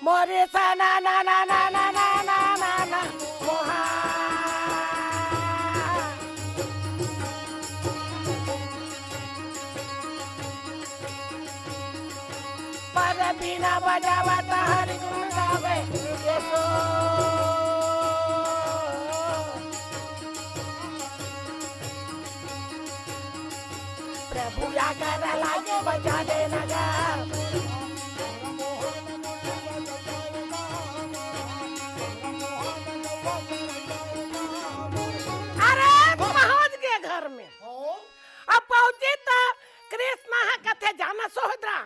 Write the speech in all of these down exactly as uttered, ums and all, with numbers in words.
मोरे सना ना ना ना ना ना ना ना ना मोहा। पर बीना बजावत हरि गुण गावे। यीशु। प्रभु आकर लागे बचा देना गा। अरे पहुंच गए घर में। हाँ। अब पहुंची त कृष्णा ह कथे, "जाना सोहदरा,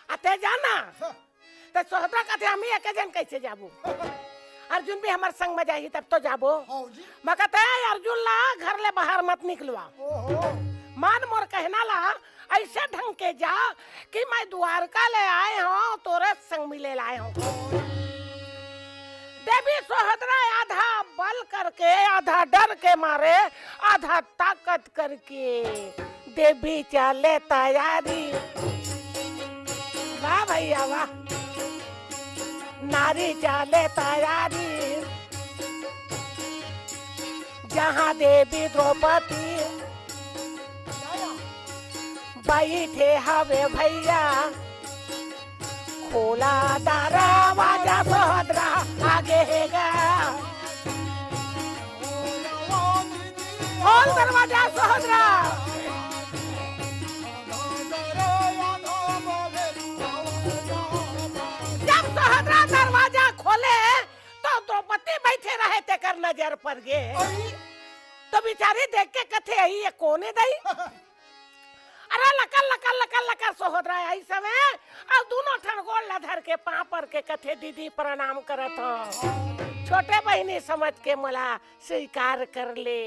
अते जाना।" हाँ। त सोहदरा कथे, "हम ही एके जन कैसे जाबो? अर्जुन भी हमर संग में जाही तब तो जाबो।" हाँ जी। मैं कहते हैं, "अर्जुन ला घर ले बाहर मत निकलवा। ओहो। मान मोर कहना ला, ऐसे ढंग के जा कि मैं द्वारका ले आए हूँ, तोरे संग मिले लाए हूँ।" देवी सोहदरा आधा बल करके, आधा डर के मारे, आधा ताकत करके देवी चाले तैयारी। वाह भैया वाह। नारी चाले तैयारी। जहाँ देवी द्रौपदी बैठे हवे भैया, खोला दरवाजा सोहदरा आगे हे गा। खोल दरवाजा सोहदरा। जब सोहदरा दरवाजा खोले तो द्रौपदी बैठे रहे, तेकर नजर पर गे। अई। तो बिचारी देख के कथे, "अई, ये कोन ए दई?" अरे लकर, लकर, लकर, लकर सोहदरा आई सवे, अउ दूनों ठन गोड़ ला धर के पाँव पर के कथे, "दीदी प्रणाम करत हौं, छोटे बहिनी समझ के मोला स्वीकार कर ले।"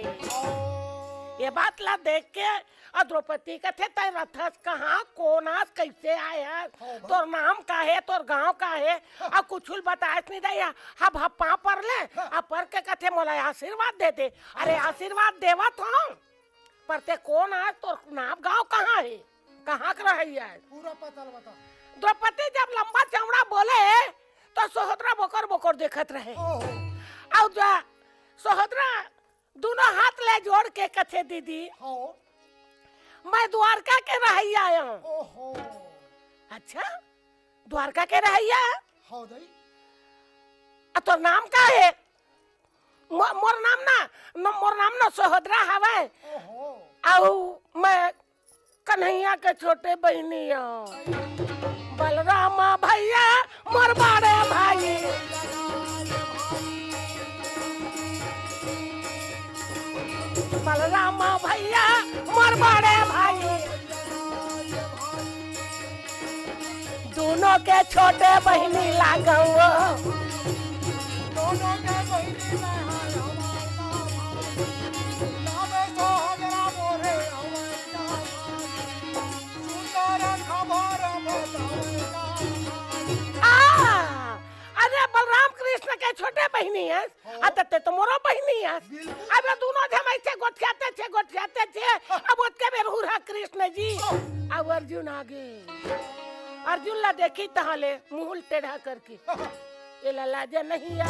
ये बात ला देख के अउ द्रौपदी कथे, "तैं रथस कहाँ, कोन अस, कैसे आए हस? हाँ, हाँ। तोर नाम का हे, तोर गाँव का हे?" हाँ। अउ कुछु ल बताएस नहीं दई, हब हब पाँव पर ले, हाँ। अउ पर के कथे, "मोला आशीर्वाद दे दे।" अरे आशीर्वाद देवत हौं, पर तैं कोन अस, तोर नाम गाँव कहाँ हे, कहाँ के रहइया अस? पूरा पता ल बता। द्रौपदी जब लंबा चौड़ा बोले, तो सोहदरा बोकर बोकर देखत रहे। ओहो। अउ जा, सोहदरा दूनों हाथ ले जोड़ के कथे, "दीदी, हाँ। मैं द्वारका के रहइया हौं।" ओहो। "अच्छा, द्वारका के रहइया?" हाँ दई। "अ, तोर नाम का हे?" "मो-, मोर नाम ना, न, मोर नाम ना सोहदरा हवय। ओहो। अउ मैं कन्हैया के छोटे बहिनी हौं।" बलरामा भैया मोर बड़े भाई, बलरामा भैया मोर बड़े भाई, दूनों के छोटे बहिनी लागव। दूनों के बहिनी लागव। नाम सोहदरा मोरे अवैया। आ, अरे बलराम कृष्ण के छोटे बहिनी हस, हाँ। आ त तैं तो मोरो बहिनी हस। बिल्कुल। अब ये दूनों झन ऐसे गोठियाते छे, गोठियाते छे, हाँ। अब ओतके बेर हुरहा कृष्ण जी, हाँ। अब अर्जुन आगे। अर्जुन ला देखी तहाँ ले मुँह ल टेढ़ा करके। हाँ। एला लाजा नहीं आ।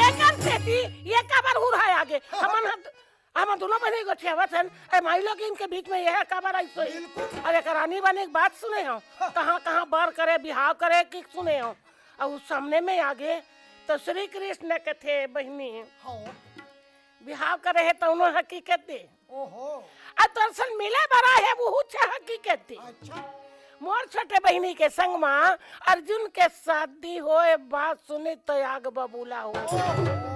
एकर सेती ये काबर हुरहा आगे? हमन ह, हमन दूनों बहिनी गोठियावत हन, ए माई लोगिन के बीच में ये काबर आइस होही? बिल्कुल। अब एकर आनी बानी के बात सुने हौं, हाँ। कहाँ कहाँ बर करे, बिहाव करे कि सुने हौं। अउ सामने में आगे तो श्री कृष्ण कथे, "बहिनी, हाँ। बिहाव करे हे तउनो हकीकत दे। ओहो। अउ तोर सन मिले बर आए हे, उहू छे हकीकत दे। अच्छा। मोर छोटे बहिनी के संग मा अर्जुन के शादी होए बात सुनी तो आग बबूला हो।" ओहो।